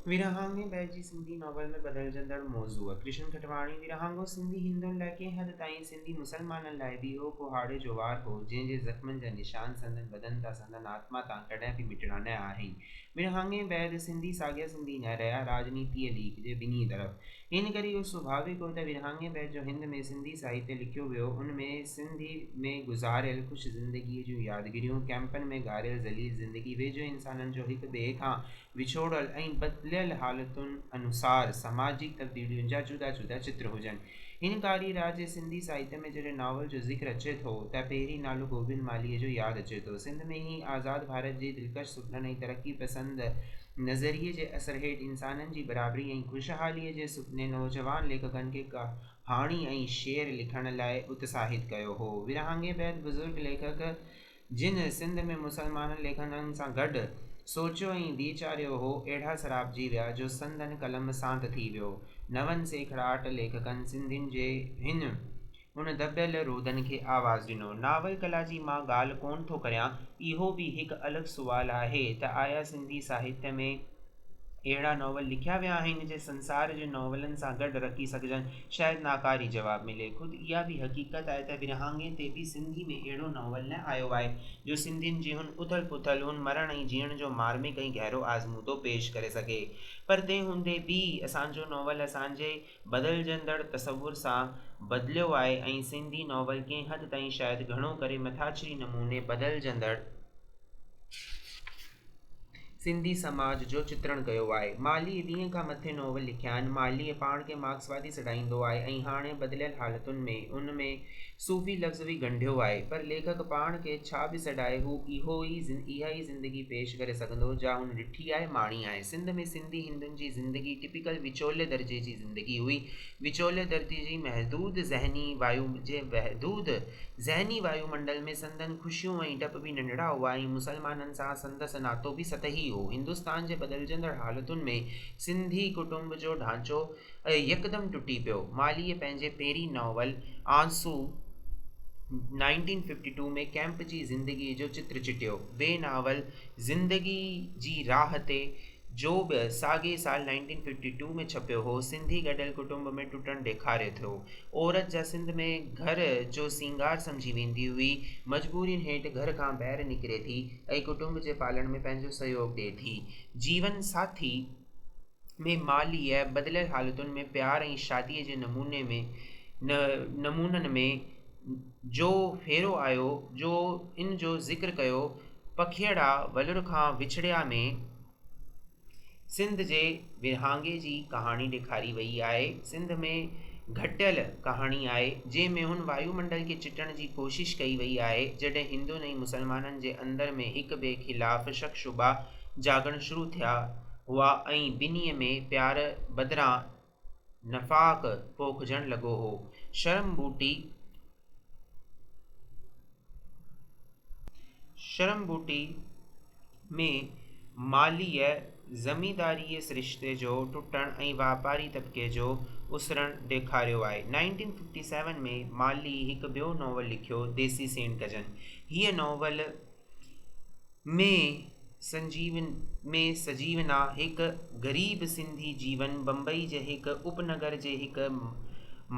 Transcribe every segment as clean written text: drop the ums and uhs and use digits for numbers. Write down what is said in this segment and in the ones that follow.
ورهاڱي بعد جي سنڌي ناول ۾ بدلجندڙ موضوع، ڪرشن کٽواڻي ورهاڱو سنڌي هندن لاء ڪنهن حد تائين سنڌي مسلمانن لاء به اهو ڪهاڙي جو وار هو، جنهن جي زخمن جا نشان سندن بدن تان سندن آتما تان ڪڏهن به مٽڻا نه آهن. ورهاڱي بعد سنڌي ساڳيا سنڌي نه رهيا، راڄنيتيء ليڪ جي ٻنهي طرف. ان ڪري اهو سڀاويڪ هو ته ورهاڱي بعد جو هند ۾ سنڌي ساهتيه لکيو ويو، ان ۾ سنڌ ۾ گذاريل خوش زندگيء جون يادگيريون، ڪئمپن ۾ گهاريل ذليل زندگي، ويجهو انسانن جو هڪ ٻئي کان وڇوڙيل ۽ بدليل حالتن انوسار سماجي تبديلين جا جدا جدا چتر هجن. هن ڪاري راء جي سنڌي ساهتيه ۾ جڏهن ناول جو ذڪر اچي ٿو ته پهرين نالو گوبند مالهيء جو ياد اچي ٿو. سنڌ ۾ هي آزاد ڀارت جي دلڪش سپنن ۽ ترقي پسند نظريي جي اثر هيٺ انسانن جي برابري ۽ خوشحاليء جي سپني نوجوان ليکڪن کي ڪهاڻي ۽ شعر لکڻ لاء اتساهت ڪيو هو. ورهاڱي بعد بزرگ ليکڪ جن سنڌ ۾ مسلمانن ليکڪن سان گڏ سوچيو ۽ ويچاريو هو، اهڙا سراپجي ويا جو سندن قلم سانت ٿي ويو. نون سيکڙاٽ ليکڪن سنڌين جي هن ان دٻيل رودن کي آواز ڏنو. ناول ڪلا جي مان ڳالهه ڪونه ٿو ڪريان، اهو به هڪ الڳ سوال آهي ته آيا سنڌي ساهتيه ۾ اهڙا ناول لکيا ويا آهن، جي سنسار جي ناولن سان گڏ رکي سگهجن؟ شايد ناڪاري جواب ملي. خود اها به حقيقت آهي ته ورهاڱي تي به سنڌي ۾ اهڙو ناول نه آيو آهي، جو سنڌين جي هن اٿل پٿل، هن مرڻ ۽ جيئڻ جو مارمڪ ۽ گهرو آزمودو پيش ڪري سگهي. پر تنهن هوندي به اسان جو ناول اسان جي بدلجندڙ تصور سان بدليو آهي ۽ سنڌي ناول ڪنهن حد تائين شايد گهڻو ڪري مٿاڇري نموني بدلجندڙ سنڌي سماج جو چترڻ ڪيو آهي. مالهيء 20 کان مٿي ناول لکيا آهن. مالهيء پاڻ کي مارڪسوادي سڏائيندو آهي ۽ هاڻي بدليل حالتن ۾ ان ۾ صوفي لفظ به ڳنڍيو آهي. پر ليکڪ پاڻ کي ڇا به سڏائي هو اهو ئي اها ئي زندگي پيش ڪري سگهندو جا هن ڏٺي آهي، ماڻي آهي. سنڌ ۾ سنڌي هندن جي زندگي ٽپيڪل وچولي درجي جي زندگي هئي. وچولي درجي جي محدود ذهني وايو جي محدود ذهني وايو منڊل ۾ سندن خوشيون ۽ ڊپ به ننڍڙا هئا ۽ مسلمانن سان سندس ناتو به سطحي هو. هندستان جي بدلجندڙ حالتن ۾ سنڌي ڪٽنب جو ڍانچو يڪدم ٽٽي پيو. مالهيء پنهنجي پهرين ناول آنسو 1952 ۾ ڪئمپ جي زندگيء جو چتر چٽيو. ٻئي ناول زندگي جي راهه تي جو به ساڳئي سال 1952 ۾ ڇپيو هو، سنڌي گڏيل ڪٽنب ۾ ٽٽڻ ڏيکاري ٿو. عورت جا سنڌ ۾ گهر جو سينگار سمجهي ويندي هئي، مجبورين هيٺ گهر کان ٻاهر نڪري ٿي ۽ ڪٽنب جي پالڻ ۾ پنهنجو سهيوڳ ڏئي ٿي. جيون ساٿي ۾ مالي بدليل حالتن ۾ پيار ۽ شاديء جي نموني ۾ نمونن ۾ جو ڦيرو آيو جو ان جو ذڪر ڪيو پکيئڙا ولر کان وڇڙيا ۾ سنڌ جي ورهاڱي جي ڪهاڻي ڏيکاري وئي آهي. سنڌ ۾ گهٽيل ڪهاڻي آهي، جنهن ۾ هن وايو منڊل کي چٽڻ جي ڪوشش ڪئي وئي آهي، جڏهن هندن ۽ مسلمانن جي اندر ۾ هڪ ٻئي خلاف شڪ شبها جاڳڻ شروع ٿيا هئا ۽ ٻنهي ۾ پيار بدران نفاق پوکجڻ لڳو هو. شرم ٻوٽي شرم ٻوٽي ۾ ماليء زمينداريء سرشتي جو ٽٽڻ ۽ واپاري طبقي جو اسرڻ ڏيکاريو آهي. 1957 ۾ مالهي هڪ ٻيو ناول لکيو ديسي سيڻ ڪجن. هيء ناول ۾ ۾ سجيونا هڪ غريب سنڌي جيون بمبئي جي هڪ اپنگر جي هڪ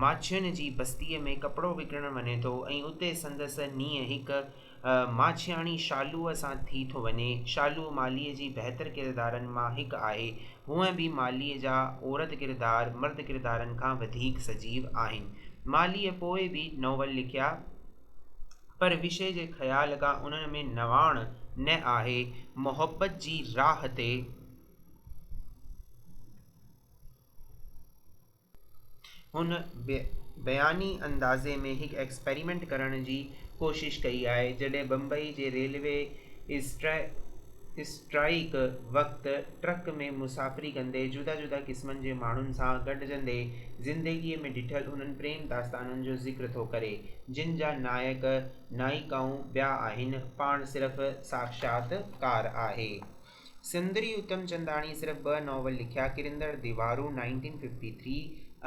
ماڇين جي بستيء ۾ ڪپڙو وڪڻڻ وڃي ٿو ۽ اتي سندس نينهن هڪ ماڇياڻي شالوء سان ٿي ٿو وڃي. شالو مالهيء جي بهتر ڪردارن مان هڪ آهي. هونئن به مالهيء جا عورت ڪردار مرد ڪردارن کان وڌيڪ سجيو آهن. مالهيء پوء به ناول لکيا، پر وشي جي خيال کان انهن ۾ نواڻ نه آهي. محبت جي راهه تي. هن بياني اندازي ۾ هڪ ايڪسپيريمينٽ ڪرڻ جي ڪوشش ڪئي آهي، جڏهن بمبئي جي ريلوي اسٽرائيڪ وقت ٽرڪ ۾ مسافري ڪندي جدا جدا قسمن جي ماڻهن سان گڏجندي زندگيء ۾ ڏٺل انهن پريم داستانن جو ذڪر ٿو ڪري، جن جا نائڪ نائڪائون ٻيا آهن، پاڻ صرف ساکشات ڪار آهي. سندري اتم چنداڻي صرف ٻه ناول لکيا، ڪرندڙ ديوارون 1953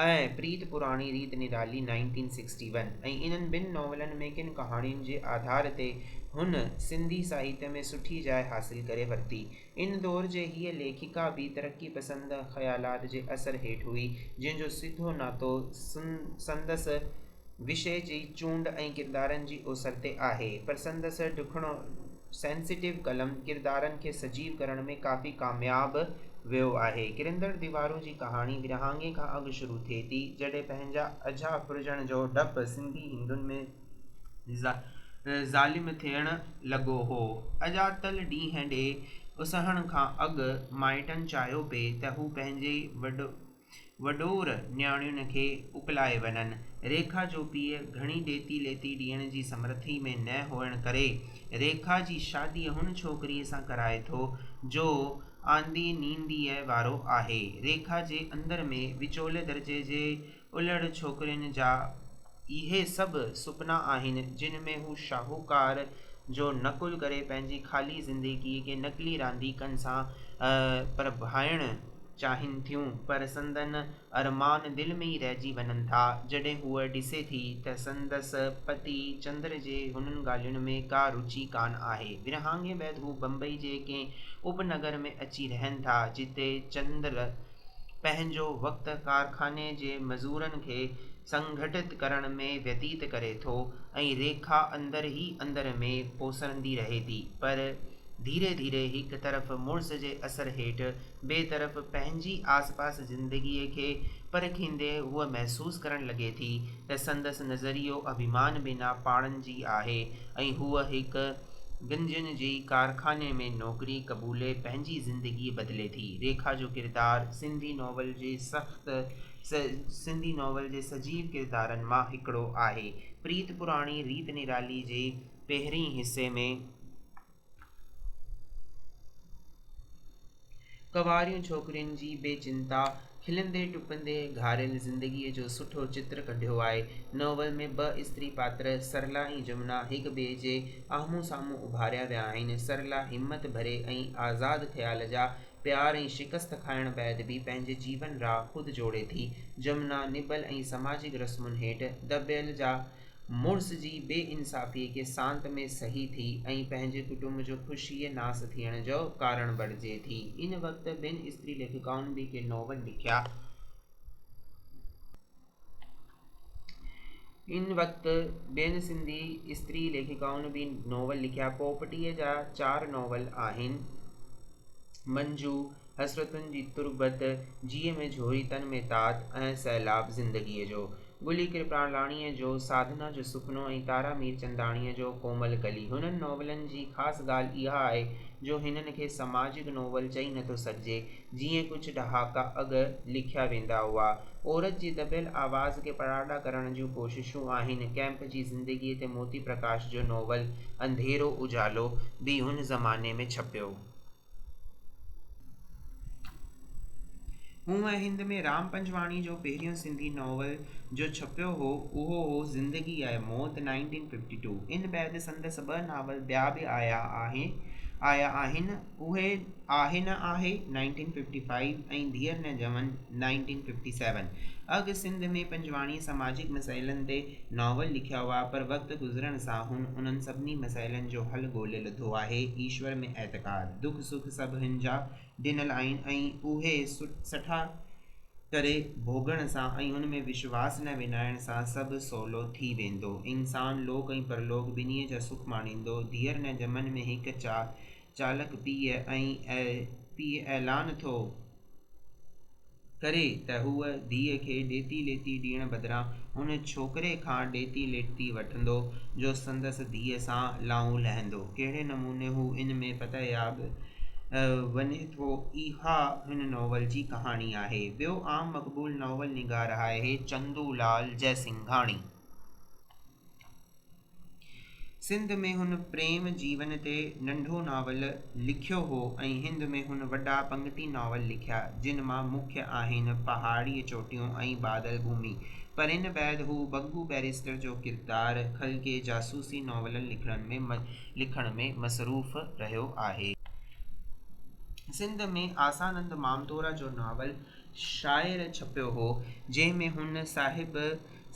۽ پريت پراڻي ريت نرالي 1961 ۽ انهن ٻن ناولن ۾ ڪن ڪهاڻين جي آڌار تي هن سنڌي ساهتيه ۾ سٺي جاء حاصل ڪري ورتي. ان دور جي هيء ليکڪا به ترقي پسند خيالات جي اثر هيٺ هئي، جنهن جو سڌو ناتو سندس وشي جي چونڊ ۽ ڪردارن جي اوسر تي آهي، پر سندس ڊکڻو Sensitive قلم ڪردارن کي سجيو ڪرڻ ۾ ڪافي ڪامياب ويو آهي. ڪرندڙ ديوارون جي ڪهاڻي ورهاڱي کان اڳ شروع ٿئي ٿي، جڏهن پنهنجا اجها ڦرجڻ جو ڊپ سنڌي هندن ۾ ظالم ٿيڻ لڳو هو. اڄاتل ڏينهن ڏي اسهڻ کان اڳ مائٽن چاهيو پئي ته هو پنهنجي وڏور نياڻين کي اڪلائي وڃن. ريکا جو پيء گهڻي ڏيتي ليتي ڏيڻ جي سمرٿي ۾ نه هئڻ ڪري ريکا جي شادي هن ڇوڪريء سان ڪرائي ٿو جو آندي نينديء وارو آهي. ريکا جي اندر ۾ وچولي درجي جي الهڙ ڇوڪرين جا اهي سڀ سپنا آهن، جن ۾ هو شاهوڪار جو نقل ڪري پنهنجي خالي زندگيء کي نقلي رانديڪن سان پرڀائڻ چاهين ٿيون، پر سندن ارمان دل ۾ ئي رهجي وڃن ٿا. جڏهن هوء ڏسي ٿي ته سندس پتي چندر جي هنن ڳالهين ۾ ڪا رچي ڪانه آهي. ورهاڱي بعد هو بمبئي جي ڪنهن اپنگر ۾ اچي رهن ٿا، جتي چندر پنهنجو وقت ڪارخاني جي مزورن کي سنگهٽت ڪرڻ ۾ ويتيت ڪري ٿو ۽ ريکا اندر ئي اندر ۾ پوسرندي رهي ٿي، پر ڌيري ڌيري هڪ طرف مڙس جي اثر هيٺ، ٻئي طرف پنهنجي آس پاس زندگيء کي پرکيندي هوء محسوس ڪرڻ لڳي ٿي ته سندس نظريو اڀيمان بنا پاڙن جي آهي ۽ هوء هڪ گنجين جي ڪارخاني ۾ نوڪري قبولي پنهنجي زندگي بدلي ٿي. ريکا جو ڪردار سنڌي ناول جي سخت سنڌي ناول جي سجيو ڪردارن مان هڪڙو آهي. پريت پراڻي ريت نرالي جي پهرين حصي ۾. ڪنواريون ڇوڪرين جي بي چنتا، کلندي ٽپندي گهاريل زندگيء جو سٺو چتر ڪڍيو آهي. ناول ۾ ٻه استري پاتر سرلا ۽ جمنا هڪ ٻئي جي آمهون سامهون اڀاريا ويا آهن. سرلا همت ڀري ۽ آزاد خيال جا پيار ۽ شڪست کائڻ بعد به پنهنجي جيون راهه خود جوڙي ٿي. جمنا نٻل ۽ سماجڪ رسمن هيٺ دٻيل جا مڙس جي بي انصافيء کي سانت ۾ سهي ٿي ۽ پنهنجي ڪٽنب جو خوشيء ناس ٿيڻ جو ڪارڻ بڻجي ٿي. ان وقت ٻين استري ليکڪائن به ڪي ناول لکيا. ان وقت ٻين سنڌي استري ليکڪائن به ناول لکيا. پوپٽيء جا چار ناول آهن. منجو، حسرتن جي تربت، جيء ۾ جهوري تن ۾ تات ۽ سيلاب زندگيء جو. گلي ڪرپالاڻيء جو ساڌنا جو سپنو ۽ تارا ميرچنداڻيء جو ڪومل ڪلي. هنن ناولن جي خاص ڳالهه اها آهي جو هنن کي سماجڪ ناول چئي نٿو سگهجي، جيئن ڪجهه ڏهاڪا اڳ لکيا ويندا هئا. عورت جي دٻيل آواز کي پڙاڏا ڪرڻ جون ڪوششون آهن. ڪئمپ جي زندگيء تي موتي پرڪاش جو ناول انڌيرو اجالو به هن زماني ۾ ڇپيو. هونء هند ۾ رام پنجواڻي جو پهريون سنڌي ناول جو ڇپيو هو، اهو هو زندگي آهي موت نائنٽين ففٽي ٽو. ان بعد سندس ٻه ناول ٻيا به آيا آهن، اهي آهي نه آهي نائنٽين ففٽي فائيو ۽ ڌيئر نه ڄون نائنٽين ففٽي سيون. اڳ سنڌ ۾ پنجواڻيء سماجڪ مسئلن تي ناول لکيا هئا، پر وقت گذرڻ سان هن انهن سڀني مسئلن جو حل ڳولي لڌو آهي. ايشور ۾ اعتقاد، دک سک سڀ هن جا ڏنل آهن ۽ اهي سٺا ڪري ڀوڳڻ سان ۽ ان ۾ وشواس نه وڃائڻ سان سڀ سولو ٿي ويندو. انسان لوڪ ۽ پرلوڪ ٻنهي جا سک ماڻيندو. ڌيئر نه ڄمن ۾ هڪ چالڪ پيء ۽ پيء اعلان ٿو ڪري ته هوء ڌيء کي ڏيتي ليتي ڏيڻ بدران ان ڇوڪري کان ڏيتي ليتي وٺندو جو سندس ڌيء سان لائون لهندو. ڪهڙي نموني هو ان ۾ فتحياب وڃي ٿو، اها هن ناول جي ڪهاڻي آهي. ٻيو عام مقبول ناول نگار آهي چندو لال جئسنگهاڻي. سنڌ ۾ هن پريم جيون تي ننڍو ناول لکيو هو ۽ هند ۾ هن وڏا پنگتي ناول لکيا، جن مان مکيه آهن پهاڙي چوٽيون ۽ بادل ڀومي. پر ان بعد هو بگو بئريسٽر جو ڪردار خلقي جاسوسي ناولن لکڻ ۾ مصروف رهيو آهي. سنڌ ۾ آسانند مامتورا جو ناول شاعر ڇپيو هو، جنهن ۾ هن صاحب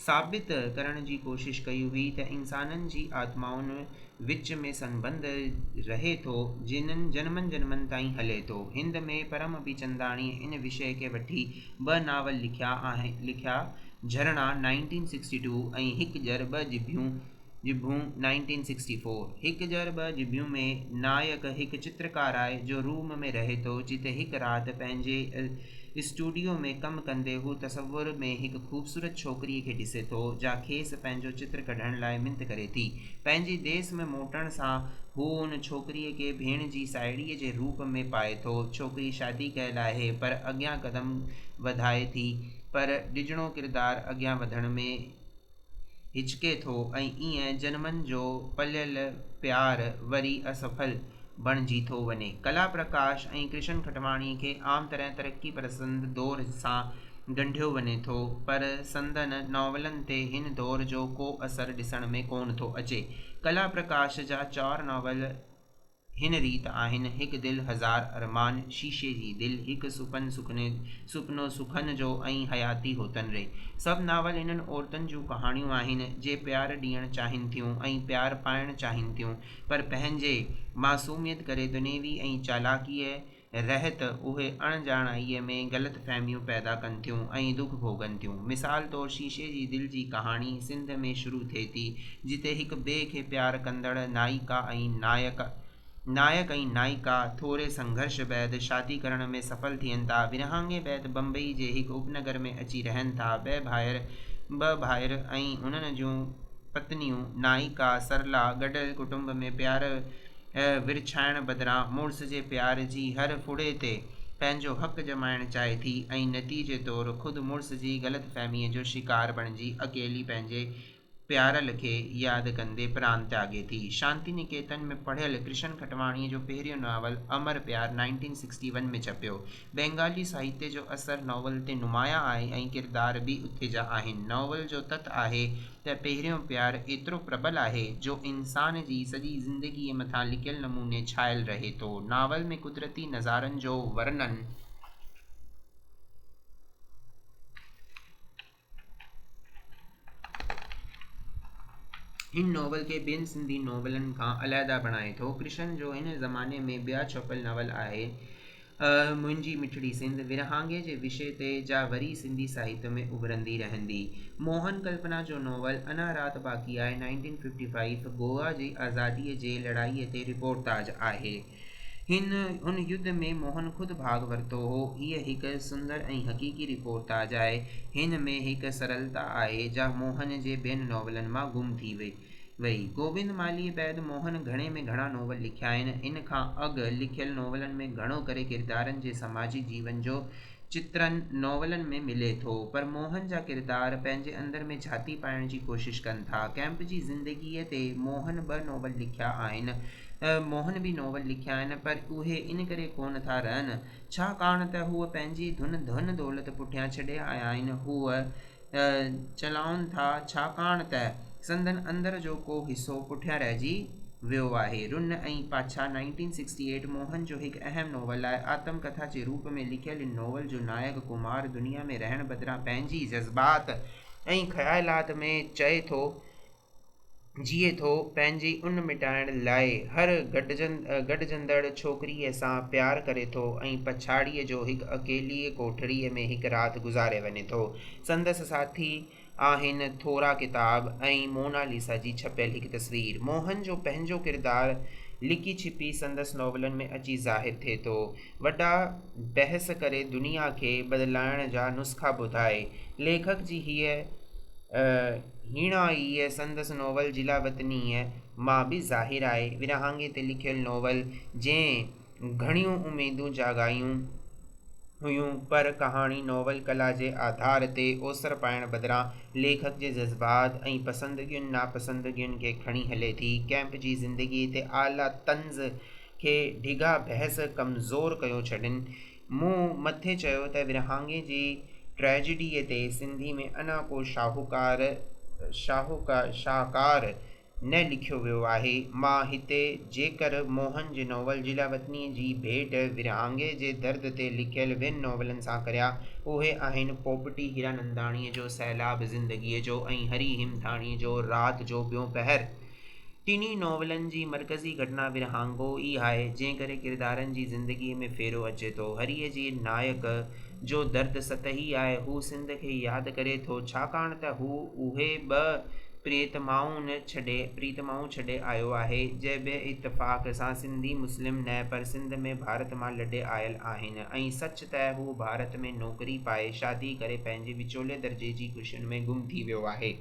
ثابت ڪرڻ جي ڪوشش ڪئي هئي ته انسانن جي آتمائن وچ ۾ سنٻنڌ رهي ٿو، جنھن جنمن جنمن تائين هلي ٿو. هند ۾ پرم ابيچنداڻيء ان وشيه کي وٺي ٻه ناول لکيا آهن لکيا جهرڻا نائنٽين سڪسٽي ٽو ۽ هڪ ڄر ٻه ڄڀيون ڄڀون نائنٽين سڪسٽي فور. هڪ ڄر ٻه ڄڀيون ۾ نائڪ هڪ چترڪار آهي جو روم ۾ رهي ٿو جتي هڪ رات پنهنجي اسٽوڊيو ۾ ڪم ڪندي هو تصور ۾ هڪ خوبصورت ڇوڪريء کي ڏسي ٿو، جا کيس پنهنجو چتر ڪڍڻ لاء منٿ ڪري ٿي. پنهنجي ديس ۾ موٽڻ سان هو ان ڇوڪريء کي ڀيڻ جي ساهيڙيء جي روپ ۾ پائي ٿو. ڇوڪري شادي ڪيل آهي، پر اڳيان قدم وڌائي ٿي، پر ڊڄڻو ڪردار اڳيان وڌڻ ۾. هچڪي ٿو ۽ ائين جنمن جو پليل پيار وري اسڦل بڻجي ٿو وڃي. ڪلا پرڪاش ۽ ڪرشن کٽواڻيء کي عام طرح ترقي پسند دور سان ڳنڍيو وڃي ٿو، پر سندن ناولن تي هن دور جو ڪو اثر ڏسڻ ۾ ڪونه ٿو اچي. ڪلا پرڪاش جا چار ناول هن ريت آهن، هڪ دل هزار ارمان، شيشي جي دل، هڪ سپن سکني سپنو سکن جو ۽ حياتي هوتن ري. سڀ ناول انهن عورتن جون ڪهاڻيون آهن، جي پيار ڏيڻ چاهين ٿيون ۽ پيار پائڻ چاهين ٿيون، پر پنهنجي معصوميت ڪري دنيوي ۽ چالاڪيء رهت اهي اڻ ڄاڻائيء ۾ غلط فهميون پيدا ڪن ٿيون ۽ دک ڀوڳن ٿيون. مثال طور شيشي جي دل جي ڪهاڻي سنڌ ۾ شروع ٿئي ٿي، جتي هڪ ٻئي کي پيار ڪندڙ نائيڪا ۽ نائڪ نائڪ ۽ نائيڪا ٿوري سنگهرش بعد شادي ڪرڻ ۾ سڦل ٿين ٿا. ورهاڱي بعد بمبئي جي هڪ اپنگر ۾ اچي رهن ٿا. ٻه ڀائر ٻه ڀائر ۽ انهن جون پتنيون نائيڪا سرلا گڏيل ڪٽنب ۾ پيار ورڇائڻ بدران مڙس جي پيار جي هر ڦڙي تي پنهنجو حق ڄمائڻ چاهي ٿي ۽ نتيجي طور خود مڙس جي غلط فهميء جو شڪار بڻجي اڪيلي پنهنجي پيارل کي ياد ڪندي پران تياڳي ٿي. شانتي نڪيتن ۾ پڙهيل ڪرشن کٽواڻيء جو پهريون ناول امر پيار نائنٽين سڪسٽي ون ۾ ڇپيو. بينگالي ساهتيه جو اثر ناول تي نمايان آهي ۽ ڪردار به اتي جا آهن. ناول جو تت آهي ته پهريون پيار ايترو پرٻل آهي، جو انسان جي سڄي زندگيء مٿان لڪيل نموني ڇانيل رهي ٿو. ناول ۾ قدرتي نظارن جو ورنن هن ناول کي ٻين سنڌي ناولن کان علحده بڻائي ٿو. ڪرشن جو هن زماني ۾ ٻيا ڇپيل ناول آهي منهنجي مٺڙي سنڌ، ورهاڱي جي وشي تي، جا وري سنڌي ساهت ۾ اڀرندي رهندي. موهن ڪلپنا جو ناول اڃا رات باقي آهي نائنٽين ففٽي فائيو گوا جي آزاديء جي لڙائيء تي رپورتاج آهي. هن ان يڌ ۾ موهن خود ڀاڳ ورتو هو. هيء هڪ سندر ۽ حقيقي رپورتاج آهي. هن ۾ هڪ سرلتا آهي، جا موهن جي ٻين ناولن مان گم ٿي وئي. وئي. گوبند مالهيء بعد موهن گهڻي ۾ گهڻا ناول لکيا آهن. ان کان اڳ لکيل ناولن ۾ گهڻو ڪري ڪردارن جي سماجي جيون جو چترن ناولن ۾ ملي ٿو. پر موهن جا ڪردار پنهنجي اندر ۾ جهاتي پائڻ جي ڪوشش ڪن ٿا. ڪئمپ جي زندگيء تي موهن ٻه ناول لکيا آهن. موهن به ناول لکيا آهن پر اهي ان ڪري ڪونه ٿا رهن. ڇاڪاڻ ته هو پنهنجي ڌن ڌن دولت پٺيان ڇڏي آيا آهن. هو چلائن ٿا، ڇاڪاڻ ته سندن اندر جو ڪو حصو پٺيان رهجي ويو آهي. رن ۽ پاڇا نائنٽين سڪسٽي ايٽ موهن جو هڪ اهم ناول آهي. آتم ڪٿا جي روپ ۾ لکيل هن ناول جو نائڪ ڪمار دنيا ۾ رهڻ بدران پنهنجي جذبات ۽ خيالات ۾ چئي ٿو، جيئي ٿو، پنهنجي ان مٽائڻ لاء هر گڏجندڙ ڇوڪريء سان پيار ڪري ٿو ۽ پڇاڙيء جو هڪ اڪيليء ڪوٺڙيء ۾ هڪ رات گذاري وڃي ٿو. سندس ساٿي آهن ٿورا ڪتاب ۽ موناليسا جي ڇپيل هڪ تصوير. موهن جو پنهنجو ڪردار لڪي ڇپي سندس ناولن ۾ اچي ظاهر ٿئي ٿو. وڏا بحث ڪري دنيا کي بدلائڻ جا نسخا ٻڌائي. ليکڪ جي هيء هيڻائيء سندس ناول جلاوطنيء مان به ظاهر آهي. ورهاڱي تي لکيل ناول جنهن گهڻيون اميدون جاڳايون هيون، پر ڪهاڻي ناول ڪلا جي آڌار تي اوسر پائڻ بدران ليکڪ جي جذبات ۽ پسندگين ناپسندگين کي کڻي هلي ٿي. ڪئمپ جي زندگيء تي اعليٰ طنز کي ڊگها بحث ڪمزور ڪيو ڇڏين. مون مٿي چيو ته ورهاڱي جي ٽريجڊيء تي سنڌي ۾ اڃا ڪو شاهوڪار شاهڪار نه لکيو ويو آهي. مان هتي جيڪر موهن جي ناول جلاوطنيء جي ڀيٽ ورهاڱي جي درد تي لکيل ٻين ناولن سان ڪريان، اهي آهن پوپٽي هيراننداڻيء جو سيلاب زندگيء جو ۽ هري همٿاڻيء جو رات جو ٻيون پهر. ٽنهي ناولن جي مرڪزي گهٽنا ورهاڱو ئي آهي، جنهن ڪري ڪردارن جي زندگيء ۾ ڦيرو اچي ٿو. هريء جي نائڪ جو درد سطحي آهي، هو سنڌ کي ياد ڪري ٿو، ڇاڪاڻ ته هو اهي ٻه پريتمائون ڇڏي پريتمائون ڇڏي آيو آهي، جي بي اتفاق سان سنڌي مسلم نه پر سنڌ ۾ ڀارت مان لڏي آيل آهن ۽ سچ ته هو ڀارت ۾ نوڪري پائي، شادي ڪري پنهنجي وچولي درجي جي خوشين ۾ گم ٿي ويو آهي.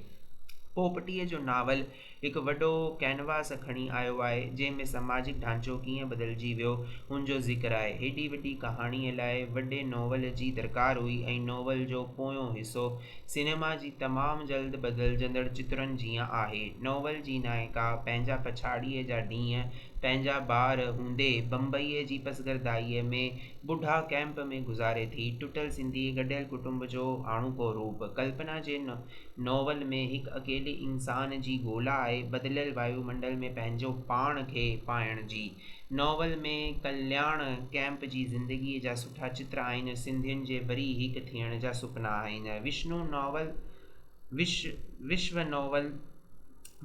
پوپٽيء جو ناول هڪ وڏو ڪينواس کڻي آيو آهي، جنهن ۾ سماجڪ ڍانچو ڪيئن بدلجي ويو، ان جو ذڪر آهي. هيڏي وڏي ڪهاڻيء لاء وڏي ناول جي درڪار هئي ۽ ناول جو پويون حصو سئنيما جي تمام جلد بدلجندڙ چترن جيان آهي. ناول جي نائڪا پنهنجا پڇاڙيء جا ڏينهن پنهنجا ٻار هوندي بمبئيء جي پسگردائيء ۾ ٻڍا ڪئمپ ۾ گذاري ٿي. ٽٽل سنڌي گڏيل ڪٽنب جو هاڻوڪو روپ ڪلپنا جي ناول ۾ هڪ اڪيلي انسان جي ڳولا آهي، بدليل وايو منڊل ۾ پنهنجو پاڻ کي پائڻ جي. ناول ۾ ڪلياڻ ڪئمپ جي زندگيء جا سٺا چتر آهن، سنڌين جي وري هڪ ٿيڻ جا سپنا آهن. وشنو ناول وشو ناول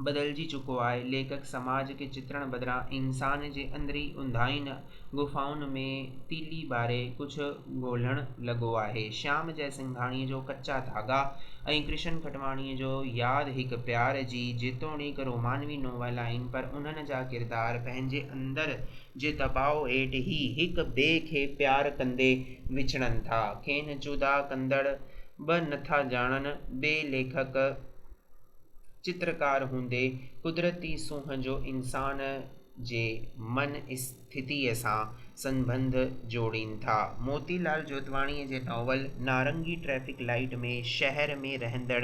بدلجي چڪو آهي. ليکڪ سماج کي چترڻ بدران انسان جي اندرين اونداهين غفائن ۾ تيلي ٻاري ڪجهه ڳولڻ لڳو آهي. شيام جئسنگهاڻيء جو ڪچا ڌاڳا ۽ ڪرشن کٽواڻيء جو ياد هڪ پيار جي جيتوڻيڪ رومانوي ناول آهن پر انهن جا ڪردار پنهنجي اندر جي دٻاء هيٺ ئي هڪ ٻئي کي پيار ڪندي وڇڙن ٿا. کين جدا ڪندڙ به نٿا ڄاڻن. ٻئي ليکڪ چترڪار هوندي قدرتي سونهن جو انسان جي من اسٿتيء سان سنٻنڌ جوڙين ٿا. موتي لال جوتواڻيء جي ناول نارنگي ٽريفڪ لائيٽ ۾ شهر ۾ رهندڙ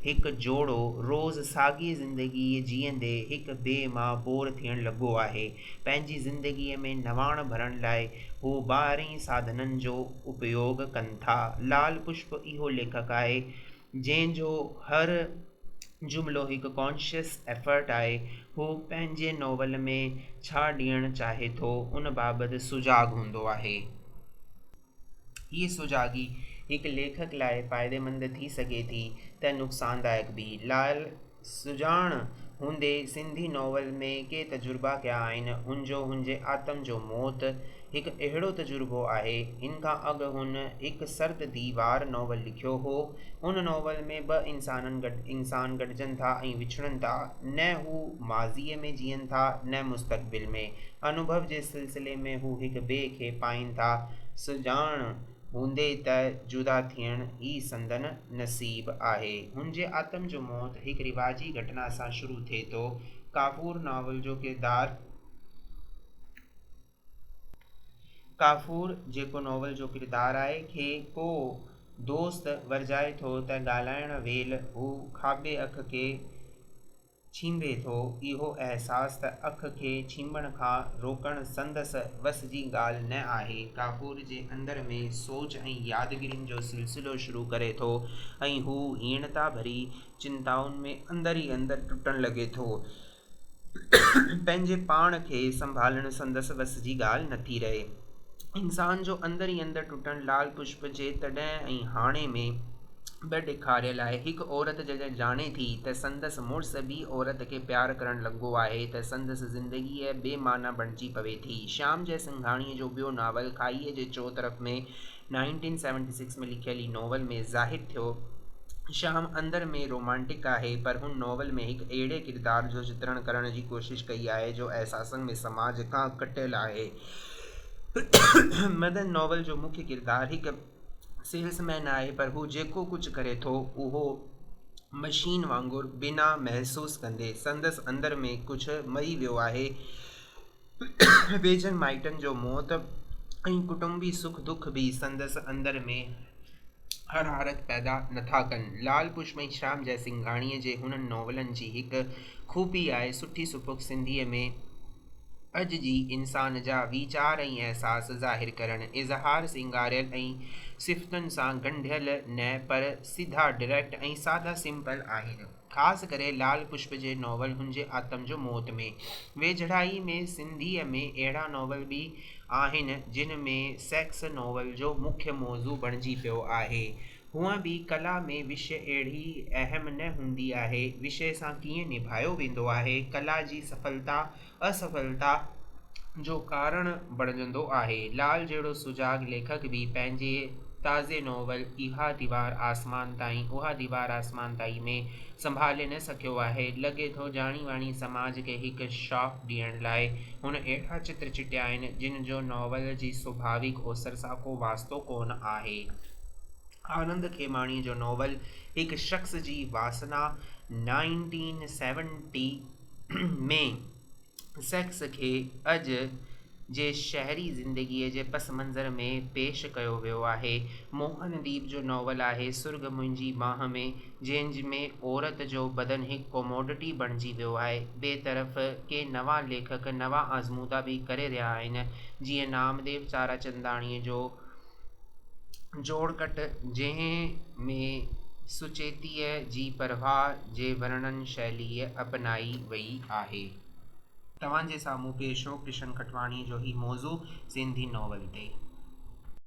هڪ جوڙو روز ساڳي زندگي جيئندي هڪ ٻئي مان بور ٿيڻ لڳو آهي. پنهنجي زندگيء ۾ نواڻ ڀرڻ لاء هو ٻاهرين ساڌنن جو اپيوگ ڪن ٿا. لال پشپ اهو ليکڪ آهي، جنهن جو هر جملو هڪ ڪانشس ايفرٽ آهي. هو پنهنجي ناول ۾ ڇا ڏيڻ چاهي ٿو، ان بابت سجاڳ هوندو آهي. هيء سجاڳي هڪ ليکڪ لاء فائديمند ٿي سگهي ٿي ته نقصاندائڪ به. لال سڄاڻ هوندي سنڌي ناول ۾ ڪي تجربا ڪيا آهن. هن جو هن جي آتم جو موت هڪ اهڙو تجربو آهي. هن کان اڳ هن هڪ سرد ديوار ناول لکيو هو. ان ناول ۾ ٻه انسانن انسان گڏجن ٿا ۽ وڇڙن ٿا. نه هو ماضيء ۾ جيئن ٿا نه مستقبل ۾. انوڀو جي سلسلي ۾ هو هڪ ٻئي کي پائين ٿا. سڄاڻ هوندي ته جدا ٿيڻ ئي سندن نصيب آهي. هن جي آتم جو موت هڪ رواجي گهٽنا سان شروع ٿئي ٿو. ڪافور ناول جو ڪردار. ڪافور، جيڪو ناول جو ڪردار آهي، کي ڪو دوست ورجائي ٿو ته ڳالهائڻ ويل هو کاٻي اک کي ڇينڀي ٿو. اهو احساس ته اک کي ڇينڀڻ کان روڪڻ سندس وس جي ڳالهه نه آهي، ڪافور جي اندر ۾ سوچ ۽ يادگيرين جو سلسلو شروع ڪري ٿو ۽ هو هيڻتا ڀري چنتائن ۾ اندر ئي اندر ٽٽڻ لڳي ٿو. پنهنجي پاڻ کي سنڀالڻ سندس وس جي ڳالهه نٿي رهي. انسان جو اندر ئي اندر ٽٽڻ لال پشپ جي تڏهن ۽ هاڻي ۾ به ڏيکاريل آهي. هڪ عورت جڏهن ڄاڻي ٿي ته سندس مڙس ٻي عورت کي پيار ڪرڻ لڳو آهي ته سندس زندگيء بي معنيٰ بڻجي پوي ٿي. شيام جئه سنگهاڻيء جو ٻيو ناول کاهيء جي چوطرف ۾ نائنٽين سيونٽي سڪس ۾ لکيل هي ناول ۾ ظاهر ٿيو. شيام اندر ۾ رومانٽڪ آهي پر هن ناول ۾ هڪ اهڙي ڪردار جو چترڻ ڪرڻ جي ڪوشش ڪئي آهي جو احساسن ۾ سماج کان ڪٽيل آهي. مدن ناول جو مکيه ڪردار هڪ سيلز مين آهي پر هو جيڪو ڪجهه ڪري ٿو اهو مشين وانگر بنا محسوس ڪندي سندس اندر ۾ ڪجهه مري ويو آهي. ويجهن مائٽن جو موت ۽ ڪٽنبي سک دک به سندس اندر ۾ حرارت پيدا نٿا ڪن. لال پشپ ۽ شيام جئسنگهاڻيء جي هنن ناولن جي هڪ خوبي آهي سٺي سپڪ سنڌيء ۾ اڄ جي انسان جا ويچار ۽ احساس ظاهر ڪرڻ، اظهار سينگاريل ۽ صفتن سان ڳنڍيل نه پر سڌا Direct ۽ سادا Simple آهن. خاص ڪري لال پشپ جي ناول هن جي آتم جو موت ۾. ويجهڙائي ۾ سنڌيء ۾ اهڙا ناول به آهن جن ۾ سيڪس ناول جو مکيه موضوع بڻجي پيو آهي. هونء به ڪلا ۾ وشيه اهڙي اهم نه هوندي آهي. وشيه سان ڪيئن نڀايو ويندو آهي، ڪلا جي سڦلتا اسڦلتا جو ڪارڻ بڻجندو آهي. لال جهڙو سجاڳ ليکڪ به پنهنجي تازي ناول اها ديوار آسمان تائين اها ديوار آسمان تائين ۾ سنڀالي نه سگهيو آهي. لڳي ٿو ڄاڻي واڻي سماج کي هڪ شاڪ ڏيڻ لاء هن اهڙا چتر چٽيا آهن، جن جو ناول جي سڀاويڪ اوسر سان ڪو واسطو ڪونه آهي. آنند کيماڻيء جو ناول هڪ شخص جي واسنا نائنٽين سيونٽي ۾ سيڪس کي اڄ جي شهري زندگيء جي پس منظر ۾ پيش ڪيو ويو آهي. موهن ديپ جو ناول آهي سرڳ منهنجي ٻانهن ۾ جنهن ۾ عورت جو بدن هڪ ڪوموڊٽي بڻجي ويو آهي. ٻئي طرف ڪي نوان ليکڪ نوان آزمودا به ڪري رهيا آهن، جيئن نامديو تاراچنداڻيء جو جوڙڪٽ جنهن ۾ سچيتيء جي پرواهه جي ورڻن شئلي اپنائي وئي آهي. توهان جي سامهون پيش هو ڪشن کٽواڻيء جو هي موضوع سنڌي ناول تي.